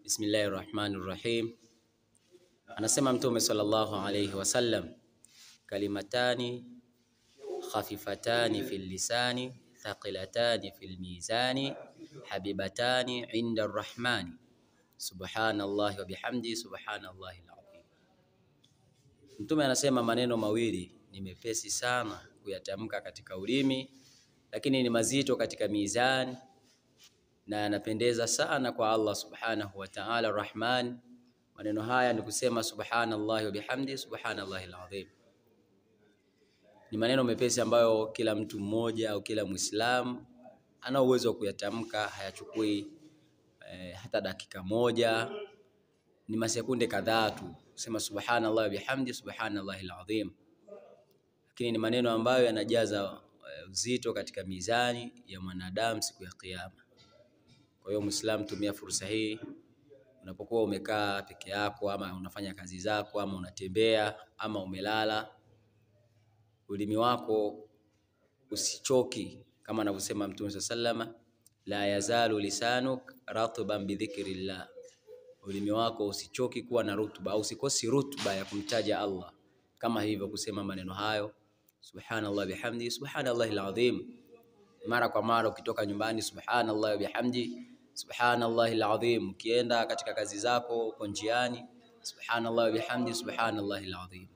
Bismillahir Rahmanir Rahim. Anasema Mtume sallallahu alayhi wasallam, kalimatani khafifatani fil lisani thaqilatani fil mizani habibatani inda arrahmani subhanallahi wa bihamdi subhanallahi alazim. Mtume anasema maneno mawili ni mepesi sana kuyatamka katika ulimi, lakini ni mazito katika mizani na yanapendeza sana kwa Allah subhanahu wa ta'ala Rahman. Maneno haya ni kusema subhanallahi wa bihamdi subhanallahi alazim. Ni maneno mepesi ambayo kila mtu mmoja au kila Muislamu ana uwezo wa kuyatamka, hayachukui hata dakika moja, ni masekunde kadhaa tu kusema subhanallah bihamdi subhanallahi alazim. Lakini ni maneno ambayo yanajaza uzito katika mizani ya mwanadamu siku ya Kiyama. Kwa hiyo Muislamu, tumia fursa hii unapokuwa umekaa peke yako, ama unafanya kazi zako, ama unatembea, ama umelala, ulimi wako usichoki, kama anavyosema Mtume sallama, la yazalu lisanuk ratban bidhikrillah, ulimi wako usichoki kuwa na rutuba, au usikosi rutuba ya kumtaja Allah, kama hivyo kusema maneno hayo subhanallah bihamdi subhanallahi alazim mara kwa mara. Ukitoka nyumbani subhanallah bihamdi subhanallahi alazim, ukienda katika kazi zako, uko njiani, subhanallah bihamdi subhanallahi alazim.